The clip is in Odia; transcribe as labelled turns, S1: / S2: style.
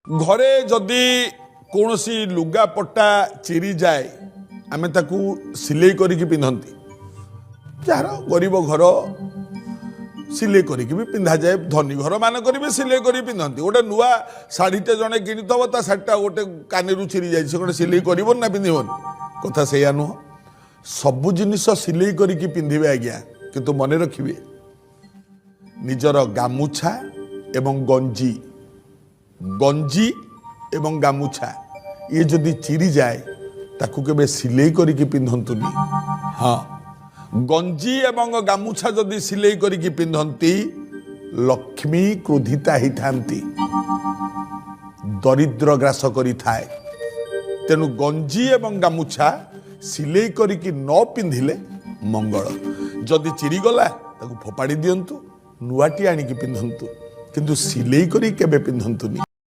S1: ଘରେ ଯଦି କୌଣସି ଲୁଗାପଟା ଚିରିଯାଏ, ଆମେ ତାକୁ ସିଲେଇ କରିକି ପିନ୍ଧନ୍ତି। ଯାହାର ଗରିବ ଘର, ସିଲେଇ କରିକି ବି ପିନ୍ଧାଯାଏ। ଧନୀ ଘର ମାନଙ୍କରେ ବି ସିଲେଇ କରିକି ପିନ୍ଧନ୍ତି। ଗୋଟେ ନୂଆ ଶାଢ଼ୀଟେ ଜଣେ କିଣିଥିବ, ତା ଶାଢ଼ୀଟା ଗୋଟେ କାନିରୁ ଚିରି ଯାଇଛି, ସେ ଗୋଟେ ସିଲେଇ କରିବନି ନା ପିନ୍ଧିବନି? କଥା ସେଇଆ ନୁହଁ। ସବୁ ଜିନିଷ ସିଲେଇ କରିକି ପିନ୍ଧିବେ ଆଜ୍ଞା, କିନ୍ତୁ ମନେ ରଖିବେ, ନିଜର ଗାମୁଛା ଏବଂ ଗଞ୍ଜି, ଗଞ୍ଜି ଏବଂ ଗାମୁଛା ଇଏ ଯଦି ଚିରିଯାଏ, ତାକୁ କେବେ ସିଲେଇ କରିକି ପିନ୍ଧନ୍ତୁନି। ହଁ, ଗଞ୍ଜି ଏବଂ ଗାମୁଛା ଯଦି ସିଲେଇ କରିକି ପିନ୍ଧନ୍ତି, ଲକ୍ଷ୍ମୀ କ୍ରୋଧିତା ହେଇଥାନ୍ତି, ଦରିଦ୍ର ଗ୍ରାସ କରିଥାଏ। ତେଣୁ ଗଞ୍ଜି ଏବଂ ଗାମୁଛା ସିଲେଇ କରିକି ନ ପିନ୍ଧିଲେ ମଙ୍ଗଳ। ଯଦି ଚିରିଗଲା, ତାକୁ ଫୋପାଡ଼ି ଦିଅନ୍ତୁ, ନୂଆଟି ଆଣିକି ପିନ୍ଧନ୍ତୁ, କିନ୍ତୁ ସିଲେଇ କରି କେବେ ପିନ୍ଧନ୍ତୁନି।